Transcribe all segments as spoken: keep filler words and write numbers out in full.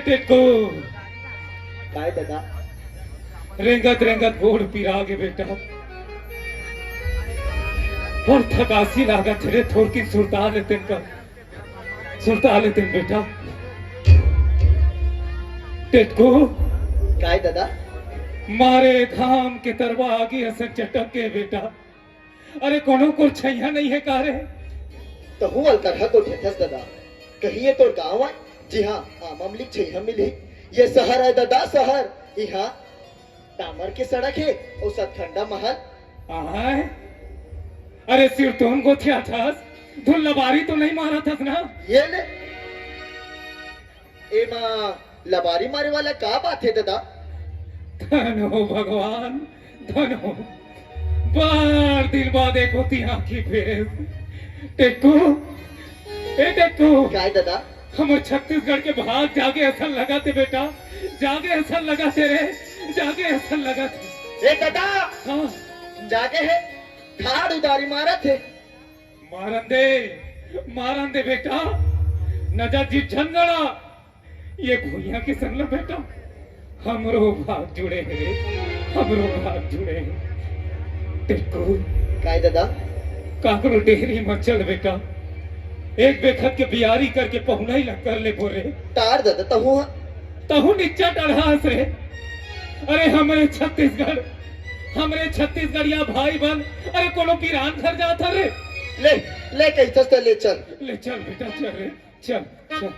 टेटको। काय ददा? रेंगत रेंगत गोड़ पिरा गे बेटा। अउ थकासी लागत हे रे, थोरकिन सुरता लेतेन का, सुरता लेतेन बेटा। टेटको। काय ददा? मारे घाम के तरवा आगी असन चटक गे बेटा। अरे कोनो कोती छइहां नइ हे का रे? तहूं अलकरहा गोठियाथस ददा। कहीं ये तोर गांव आय? जी हां, आम अमली छइहां मिलही। ये सहर आय ददा, सहर। इहां डामर के सड़क हे अउ सतखंडा महल। आहाय। अरे सिरतोन गोठियाथस, धुन लबारी तो नइ मारथस ना? ये ले। एमा लबारी मारे वाला का बात हे ददा? धन हो भगवान, धन हो। बड़ दिन बाद ए कोती आंखी फेरेस। टेटको, ए टेटको। काय ददा? हमर छत्तीसगढ़ के भाग जागे असन लगत हे बेटा, जागे असन लगत हे रे, जागे असन लगत हे। ए ददा, हां। जागे हे, ठाड़ उदारी मारत हे। मारन दे, मारन दे बेटा, नजर जी झन गड़ा। ये भुइयां के संग ल बेटा, हमरो भाग जुड़े हे रे, हमरो भाग जुड़े हे। टेटको। काय ददा? काकरो डेहरी म चल बेटा, एक बेखत के बियारी करके पहुनई ल कर लेबो रे। टार ददा, तहूं ह। तहूं निच्चट अड़हास रे। अरे हमरे छत्तीसगढ़, हमरे छत्तीसगढ़िया भाई बन, अरे कोनो पिरान घर जात हरे। ले, ले कहिथस त ले चल। ले चल बेटा, चल रे, चल, चल।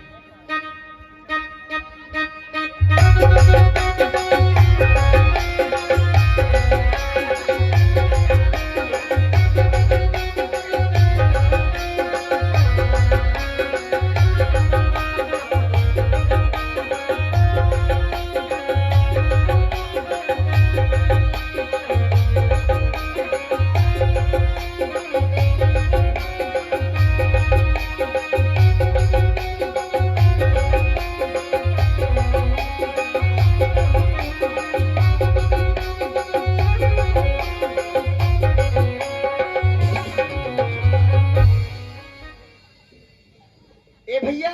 ए भैया,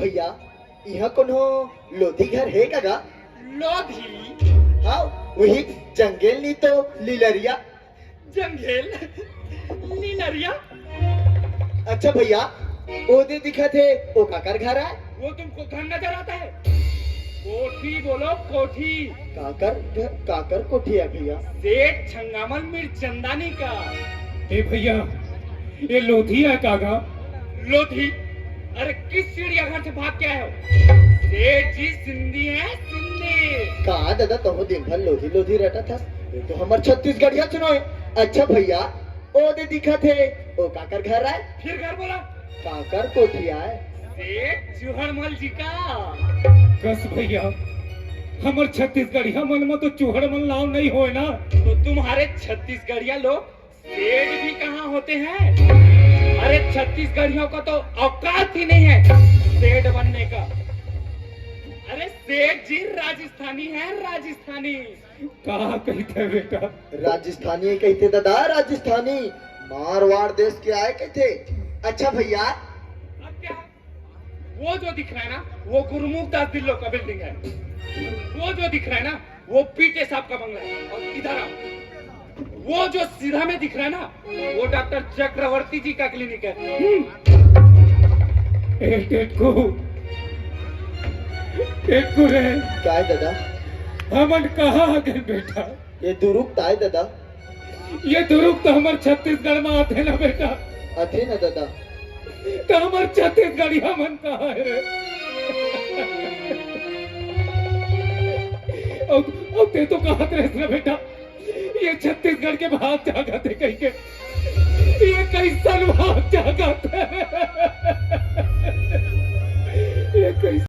भैया, इहां कोनो लोधी घर हे का गा? लोधी? हां, उही जंगेल नी तो लिलरिया। जंगेल? लिलरिया? अच्छा भैया, ओ दे दिखत हे, ओ काकर घर आय? वो तुमको घर नजर आता है? कोठी बोलो, कोठी। काकर घ-, काकर कोठी आय भैया? सेठ छंगामल मिर्चंदानी का। ए भैया, ये लोधी आय का गा? लोधी? अरे किस चिड़ियाघर से भाग के आए हो? सेठ जी सिंधी हैं, सिंधी। का ददा, तहूं दिन भर लोधी लोधी रटत हस? ये तो हमर छत्तीसगढ़िया सुनो है। अच्छा भैया, ओ दे दिखत हे, ओ काकर घर आय? फिर घर बोला। काकर कोठी आय? सेठ चूहड़मल जी का। कस भैया, हमर छत्तीसगढ़िया मन म तो चूहड़मल नाव नइ होय ना। तो तुम्हारे छत्तीसगढ़िया लोग सेठ भी कहाँ होते हैं? अरे छत्तीसगढ़ियों का तो औकात ही नहीं है सेठ बनने का। अरे सेठ जी राजस्थानी है, राजस्थानी। का कहिथे बेटा? राजस्थानी कहिथे ददा, राजस्थानी। मारवाड़ देश के आय कहिथे। अच्छा भैया। अब क्या? वो जो दिख रहा है ना, वो गुरुमुखदास ढिल्लो का बिल्डिंग है। वो जो दिख रहा है ना, वो पीटे साहब का बंगला है। और इधर आओ, वो जो सीधा में दिख रहा है ना, वो डॉक्टर चक्रवर्ती जी का क्लिनिक है। हम्म। ए टेटकू, टेटकू रे। काय ददा? हमन कहाँ आ गए बेटा? ये दुरुग ताय ददा। ये दुरुग तो हमर छत्तीसगढ़ में आथे ना बेटा। आथे ना ददा। तो हमर छत्तीसगढ़िया मन कहाँ हे रे? अउ, अउ ते तो कहत रहे ना बेटा, ये छत्तीसगढ़ के भाग जागत हे कहिके। ये कइसन भाग जागत हे?